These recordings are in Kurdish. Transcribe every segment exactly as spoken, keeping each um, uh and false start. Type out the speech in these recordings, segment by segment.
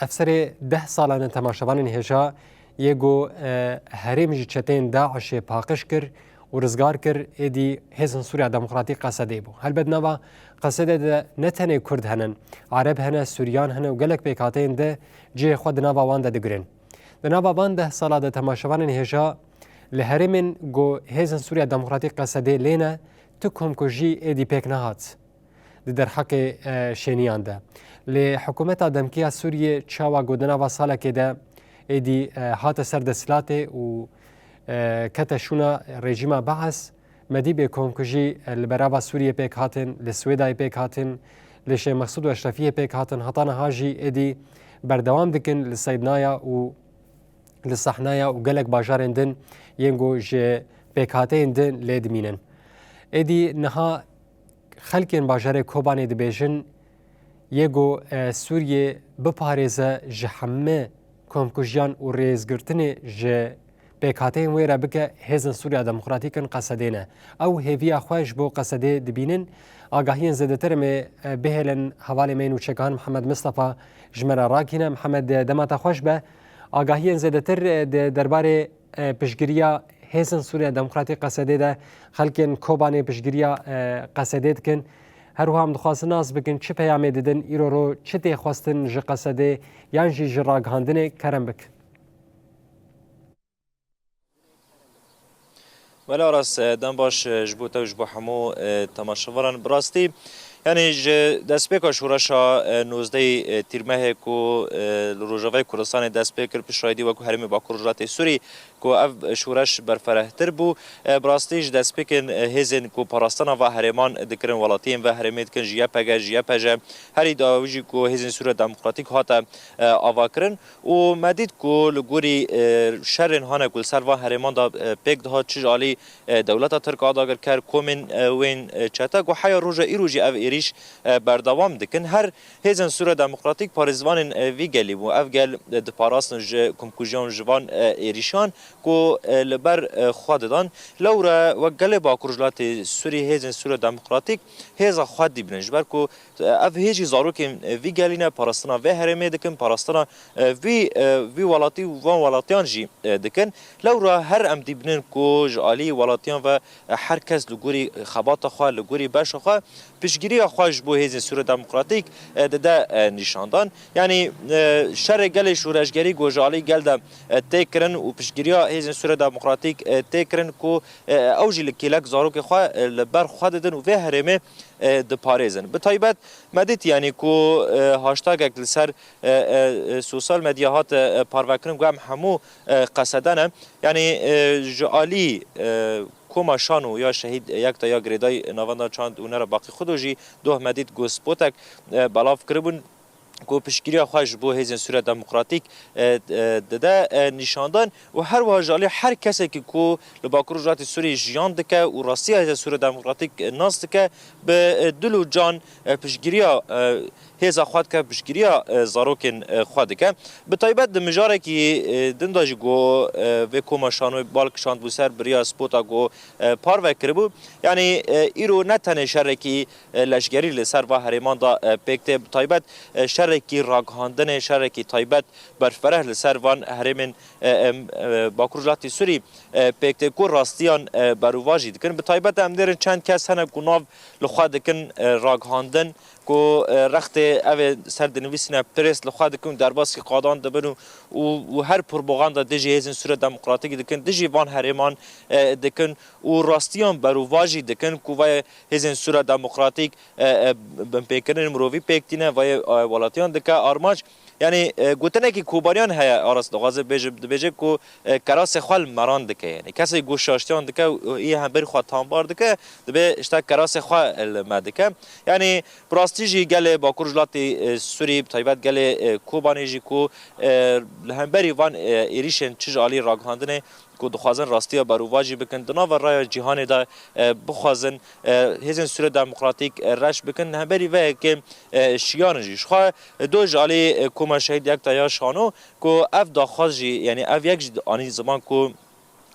Ev serê deh salan e temaşevanên hêja yê ku, e, herêm ji çeteyên DAIŞê paqij kir û rizgar kir, êdî Hêzên Sûriya Demokratîk Qesedê bû. Helbet nava Qesedê de ne tenê Kurd henin, Ereb hene, Sûriyan hene û gelek pêkhateyên di cihê xwe di nava wan de digirin. Di nava van deh sala de temaşevanên hêja li herêmên ku Hêzên Sûriya Demokratîk Qesedê lê ne, tu komkujî êdî pêk nehat di derheqê, e, şêniyan de. Lê hikûmeta demkî ya Sûriyê çawa ku di nava salekê de êdî, e, hate ser desthilatê û, e, kete şûna rejîma Bees, me dî bê komkujî, e, li berava Sûriyê pêk hatin, li Swêdayê pêk hatin, li Şêx Mexsûd û Eşrefiyê pêk hatin, heta niha jî êdî berdewam dikin li Seydnaya û li Sehnaya û gelek bajarên din yên ku ji pêkhateyên din lê dimînin. Êdî niha xelkên bajarê Kobanê dibêjin, yê ku, e, Sûriyê biparêze ji hemû komkujiyan û rêzgirtinê ji pêkhateyên wê re bike, Hêzên Sûriya Demokratîk in Qesedê ne. Ew hêviya xwe ji bo Qesedê dibînin. Agahiyên zêdetir em ê, e, bihêlin hevalê me yê nûçekan Mihemed Mistefa ji me re rakîne. Mihemed, e, dema te xweş be. Agahiyên zêdetir, e, di derbarê, e, piştgiriya Hêzên Sûriya Demokratîk Qesedê de xelkên Kobanê piştgiriya, e, Qesedê dikin. Her wiha em dixwazin nas bikin çi peyamê didin, îro ro çi tê xwestin ji Qesedê yan jî ji ragihandinê, kerem bik. Wele Aras, e, dem baş, e, ji bo te û ji bo hemû, e, temaşevanan. Bi rastî, yanî ji destpêka şoreşa, e, nozdehê, e, Tîrmehê ku, e, li Rojavayê Kurdistanê dest pê kir, pişt re êdî wekî herêmê Bakur Rojhilatê Sûrî ku ev şoreş berferehtir bû. E, bi rastî ji destpêkên, e, hêzên ku parastina va herêman dikirin, welatiyên ve herêmê dikin, ji Y P G, ji Y P J, herî dawî jî ku Hêzên Sûriya Demokratîk hate, e, avakirin. Û me dît ku li gorî, e, şerên hane ku li ser van herêman de, e, pêk dihat, çi ji alî, e, dewleta Tirk a dagirker, komên, e, wên, e, çete, ku heya roja îro jî ev êrîş, e, berdewam dikin. Her Hêzên Sûriya Demokratîk parêzvanên, e, vî gelî bû. Ev gel, e, diparastin ji komkujiyan, ji van, e, êrîşan ku, e, li ber, e, xwe didan. Lewre wek gelê Bakur Rojhilatê Sûrî Hêzên Sûriya Demokratîk hêza xwe dibînin. Ji ber ku Ev hê jî zarokên vî gelî ne, parastina vê herêmê dikin, parastina, e, vî, e, vî welatî û van welatiyan jî, e, dikin. Lewra her em dîbinin ku ji alî welatiyan ve, e, her kes li gorî xebata xwe, li gorî beşa xwe, piştgiriya xwe ji bo Hêzên Sûriya Demokratîk, e, dide, e, nîşandan. Yanî, e, şerê gelê şoreşgerî ku ji alî gel de, e, tê kirin û piştgiriya Hêzên Sûriya Demokratîk, e, tê kirin ku, e, ew jî li kêlek zarokê xwe, e, li ber xwe didin û vê herêmê, e, diparêzin. Bi taybet me dît, yanî ku, e, hashtagek li ser, e, e, e, sosyal medya hat, e, parvekirin ku em hemû, e, Qesede ne. Yanî, e, ji alî, e, Koma Şano ya Şehîd Yekta ya Girêdayî Navenda Çand û Nera Baqî Xudo jî doh me dît ku spotek, e, belav kiribûn ku piştgiriya xwe ji bo Hêzên Sûriya Demokratîk, e, e, dide, e, nîşandan û her wiha ji alî her kesekî ku li Bakur Rojhilatê Sûriyê jiyan dike û rastiya Hêzên Sûriya Demokratîk, e, nas dike, bi, e, dil û can, e, piştgiriya, e, hêza xwe dike, piştgiriya, e, zarokên, e, xwe dike. Bi taybet di mijarekî, e, din de jî ku, e, vê Koma Şanoyê bal kişandbû ser bi riya spota ku, e, parve kiribû. Yanî, e, îro ne tenê şerekî, e, leşgerî li ser va herêman de, e, pêk tê, bi taybet, e, şerekî ragihandinê, şerekî taybet berfereh li ser van herêmên, e, em, e, Bakur Rojhilatê Sûrî, e, pêk tê ku rastiyan, e, berûvajî dikin. Bi taybet em dêrin çend kes hene ku nav li xwe dikin, e, ragihandin, ku, e, rextê ev ê ser dinivîsîne prês li xwe dikin û derbasî qadan dibin û, û, û her propaganda dijî Hêzên Sûriya Demokratîk dikin, dijî van herêman, e, dikin û rastiyan berûvajî dikin ku vay Hêzên Sûriya Demokratîk, e, e, binpêkirinên mirovî pêk tîne, vay, e, welatiyan dike armanc. Yanî, e, gotinekî Kobaniyan heye, Aras dixwaze bêje, dibêje ku, e, kerasê xwe li meran dike. Yanî kesê ku şaştiyan dike û yê hemberî xwe tambar dike, dibê işte kerasê xwe li me dike. Yanî bi rastî jî gelê Bakur Rojhilatê, e, Sûrî, bi taybet gelê, e, Kobanê jî ku, e, li hemberî van, e, êrîşên çi ji alî ragihandinê ku dixwazin rastiya berûvajî bikin, di nava raya cîhanê de, e, bixwazin, e, Hêzên Sûriya Demokratîk, e, reş bikin, li hemberî vê yekê, e, şiyan in jî. Ji xwe, e, do ji alî, e, Koma Şehîd Yekta ya Şano ku ev daxwaz jî, yanî ev yek jî anî ziman ku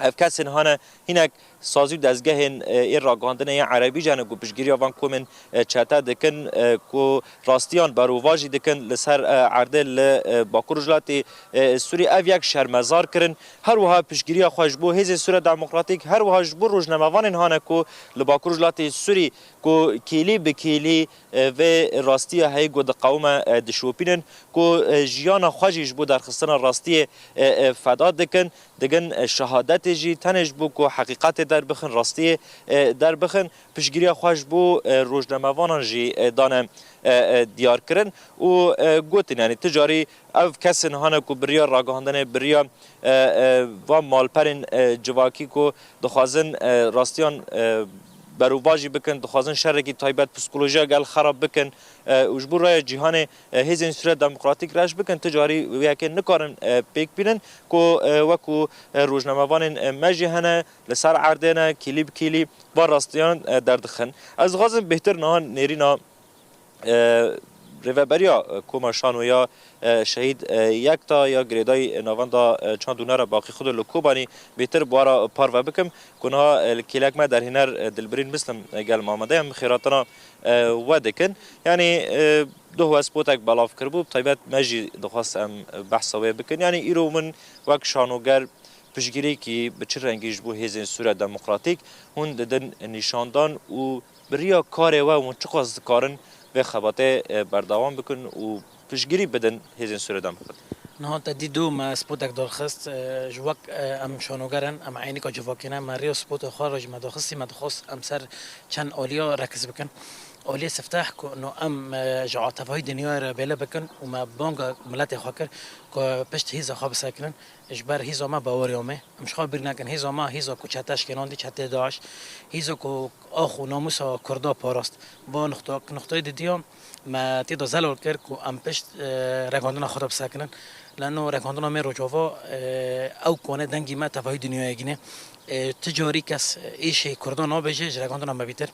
ev kesên hane hinek Sazî û dezgehên, e, ê ragihandinê yên erebî jî hene ku piştgiriya van komên, e, çete dikin, e, ku rastiyan berovajî dikin li ser, e, erdê li, e, Bakur Rojhilatê, e, Sûrî ev yek şermezar kirin. Her wiha piştgiriya xwe ji bo Hêzên Sûriya Demokratîk, her wiha ji bo rojnamevanên hane ku li Bakur Rojhilatê Sûrî ku kêlî bi kêlî, e, vê rastiya heyî ku diqewime, e, dişopînin, ku, e, jiyana xwe jî ji bo derxistina rastiyê, e, e, feda dikin, digin, e, şehadetê jî tenê ji bo ku heqîqetê derbixin, rastiyê, e, derbixin, piştgiriya xwe ji bo, e, rojnamevanan jî, e, dane, e, e, diyar kirin û, e, gotin, yanî tu carî ev kesên hane ku bi riya ragihandinê, bi riya, e, e, van malperên, e, civakî ku dixwazin, e, rastiyan, e, berovajî bikin, dixwazin şerekî taybet psîkolojiya gel xerab bikin, e, û ji bo raya cîhanê, e, Hêzên Sûriya Demokratîk reş bikin, tu carî wê yekê nikarin, e, pêk bînin ku, e, wekû, e, rojnamevanên, e, me jî hene, li ser erdê ne, kîlî bi kîlî van rastiyan, e, derdixin. Ez dixwazim bêhtir niha nêrîna, e, rêveberiya, e, Koma Şano ya, e, Şehîd, e, Yekta ya girêdayî navenda, e, çand û nera Baqî Xudo li Kobanî bêhtir bi we re parve bikim ku niha, e, li kêlek me derhêner, e, Dilbirîn Mislim, e, gel me amade ye. Em xêratina, e, we dikin. Yanî, e, doh we spotek belav kiribû, bi taybet me jî dixwest em behsa wê bikin. Yanî îro min wek şanoger piştgirêkî bi çi rengî ji bo Hêzên Sûriya Demokratîk hûn didin nîşandan û bi riya karê we hûn çiqas dikarin vê xebatê, e, berdewam bikin û piştgirî bidin Hêzên Sûriya Demokratîk? Niha te dî dû me spotek darxist, e, ji wek, e, em şanoger in, em eynika civakê ne, me rê û spotê xwe re jî me daxistî, me dixwest em ser çend aliya rekz bikin. Aliyê sifteh ku no em, e, ji atevahî dinyayê re bêle bikin û me banga miletê xwe kir ku pişt hîza xwe bisekinin. Ji ber hîza me baweriya me. Em ji xwe bîr nekin. Hîza me, hîza ku çete şkênandî, çetê DAIŞ, hîza ku ax û namûsa Kurda parast. Va nuxta, nuxtayê didiya me tê de zelal kir ku em pişt, e, rekandina xwe de bisekinin. Leno rekandina me Rojava, e, ew kone dengî me tevahî dinyayê gîne. E, ti carî kes êşê Kurdan nabêje ji rekandina me bîtir.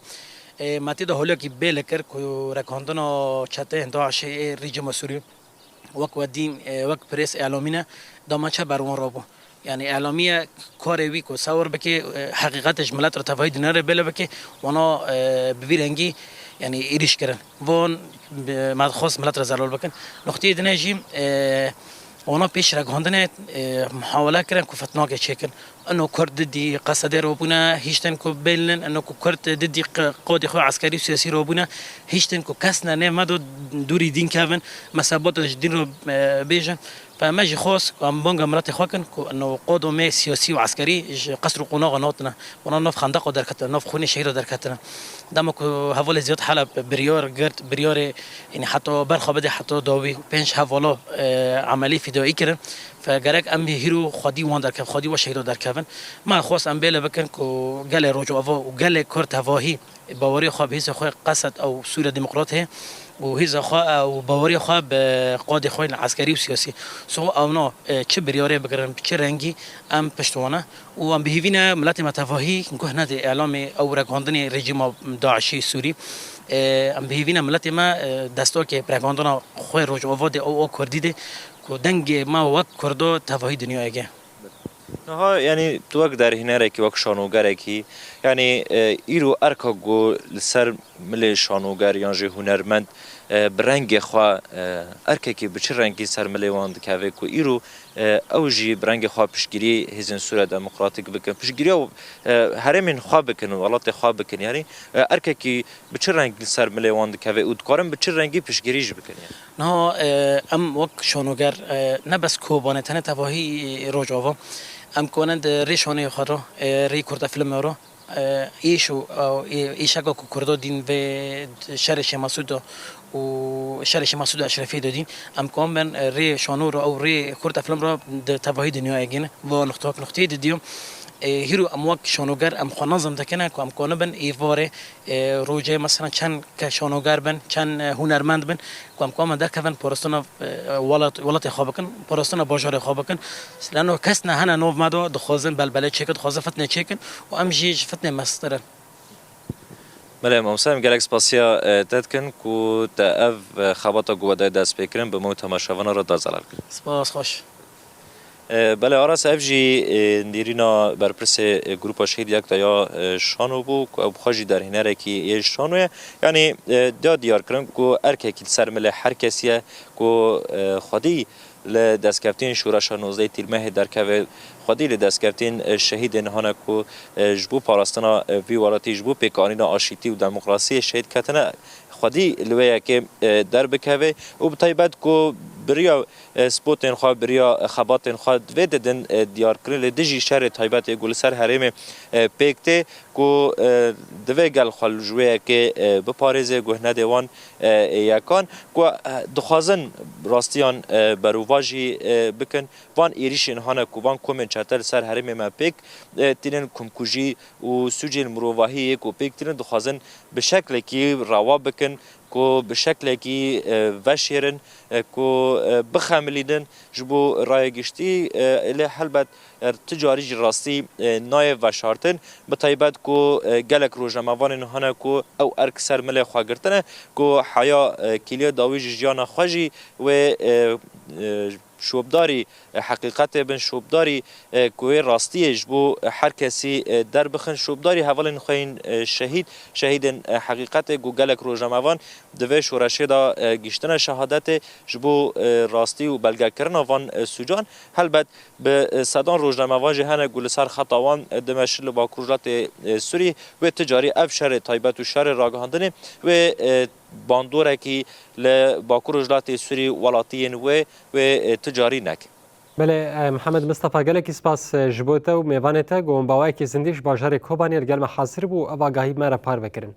E, me tê de holiyekî bêle kir ku rekandina çeteyên DAIŞê ê rejîma Sûrî wek we dîn, e, wek prês îlamî ne, dema çe ber wan rabû. Yanî îlamî ye karê wî ku sewir bike, e, heqîqetê ji milet re tevahî dinere bêle bike, wana, e, bi vî rengî, yanî êrîş kirin. Van, e, me dixwest milet re zelal bikin. Nuqteyê dine jî, e, wana pêş ragihandinê, e, muhawele kirin ku fitnakê çêkin. Ino Kurd didî Qesedê rabûne, hiştin ku bêlin, ino ku Kurd didî q-, qadê xwe eskerî û siyasî rabûne, hiştin ku kes ne nêv me do dûrî dîn kevin, me sebata ji dîn re, e, bêjin. Fe me jî xwest ku em banga miletê xwe kin ku ino qado me siyasî û eskerî ji qesr û qonaxa natine. Wana nav xendeqa derketine, nav xûnê şehîda derketine. Dema ku hevalê Ziyad Heleb biryar girt, biryarê, yanî heta berxa bide heta dawî pênc hevala, e, emelî fîdayî kirin. Fe gerek em hîro xwedî wan derkevin, xwedî we şehîda derkevin. Me xwest em bêle bikin ku gelê Rojava û gelê Kurd tevahî baweriya xwe bi hêzê xwe Qesed ew Sûriya Demokrat heye û hêza xwe ew baweriya xwe bi qadê xwe yên eskerî û siyasî. So ewna, e, çi biryarê bigirin, bi çi rengî em pişt wan e û em bi hêvî ne miletê me tevahî guh nede îlamê ew rekandinê rejîma DAIŞê Sûrî. E, em bi hêvî ne miletê me, e, destakê bi rekandina xwe Rojava de ew a Kurdî de ku dengê me wek Kurdo tevahî dinyayê ge. Niha, yanî, tu wek derhînerekî, wek şanogerekî, yanî, e, îro erka ku li ser milê şanoger yan jî hunermend, e, bi rengê xwe, e, erkekî bi çi rengî ser milê wan dikeve ku îro, e, ew jî bi rengê xwe piştgirî Hêzên Sûriya Demokratîk bikin, piştgiriya, e, herêmên xwe bikin û welatê xwe bikin, yanî, e, erkekî bi çi rengî li ser milê wan dikeve û dikarin bi çi rengî piştgirî jî bikin, yanî? Niha, e, em wek şanoger, e, ne bes Kobanê, tenê tevahî Rojava, em konin di rê şanoyê xwe re, e, rê kurtefilmê re, e, êş û, e, ê-, êşeka ku Kurdo dîn vê şerê Şêmasûd de û şerê Şêmasûd Eşrefî de dîn, em komin ben, e, rê şano re ew rê kurtefilm re di tevahî dinyayê gîne. Va nuqta, nuqteyê didiyo, e, hîro em wek şanoger em xwe nazim dikine ku em konibin êvarê, e, rojê, mesela çend ke şanoger bin, çend, e, hunermend bin, ku em kamin derkevin parastina, e, welat-, welatê xwe bikin, parastina bajarê xwe bikin. Leno kes ne hene nav me de dixwazin belbelê çêkin, dixwazin fitnê çêkin û em jî ji fitnê mestir in. Belê, mamoste, em gelek spasiya, e, te dikin ku te ev, e, xebata ku we daye destpêkirin bi me û temaşevana re da zelal kir. Spas, xweş. E, belê Aras, ev jî, e, nêrîna berpirsê, e, Grupa Şehîd Yekta ya, e, Şano bû, ku ew bi xwe jî derhênerekî yê Şano ye. Yanî, e, da diyar kirin ku erkekî li ser milê her kesî ye ku, e, xwedî li destkeftîn şoreşa nozdehê Tîrmehê derkeve, xwedî li destkeftîn, e, şehîdên hane ku, e, ji bo parastina, e, vî welatî, ji bo pêkanîna aşîtî û demokrasiyê şehîd ketine, xwedî li wê yekê, e, derbikeve û bi taybet ku biriya, e, spotên xwe, biriya xebatên xwe divê didin, e, diyarkirin li dijî şerê taybetê ku li ser herêmê, e, pêk tê, ku, e, divê gel xwe ji wê yekê, e, biparêze, guh nede wan, e, êyekan, ku, e, dixwazin rastiyan, e, berovajî, e, bikin. Van êrîşên hane ku van komên çete li ser herêmê me pêk, e, tînin, kumkujî û sûcên mirovahî yê ku pêk tînin, dixwazin bi şeklekî rewa bikin, ku bi şeklekî, e, veşêrin, e, ku, e, bixemilînin. Ji bo raya giştî, e, lê helbet, e, tu carî jî rastî, e, nayê veşartin. Bi taybet ku, e, gelek rojnamevanên hene ku ew erk ser milê xwe girtine, ku heya, e, kîliya dawî ji jiyana xwe jî wê, e, e, şopdarî, e, heqîqetê bin, şopdarî, e, ku wê rastiyê ji bo, e, her kesî, e, derbixin, şopdarî hevalên xwe yên, e, şehîd, şehîdên, e, heqîqetê ku gelek rojnamevan di vê şoreşê de, e, gihiştine şehadetê ji bo, e, rastî û belgekirina van, e, sûcan. Helbet bi, e, sedan rojnamevan jî hene ku li ser xeta wan, e, dimeşin li Bakur Rojhilatê, e, Sûrî. Wê tu carî ev şerê taybet û şerê ragihandinê wê, e, bandorekî li Bakur Rojhilatê Sûrî welatiyên wê, wê, e, tu carî neke. Belê, e, Mihemed Mistefa, gelekî spas, e, ji bo te û mêvanê te, ku hûn bi awayekî zindî ji bajarê Kobaniyê li gel me hazir bû, ev agahî me re parve kirin.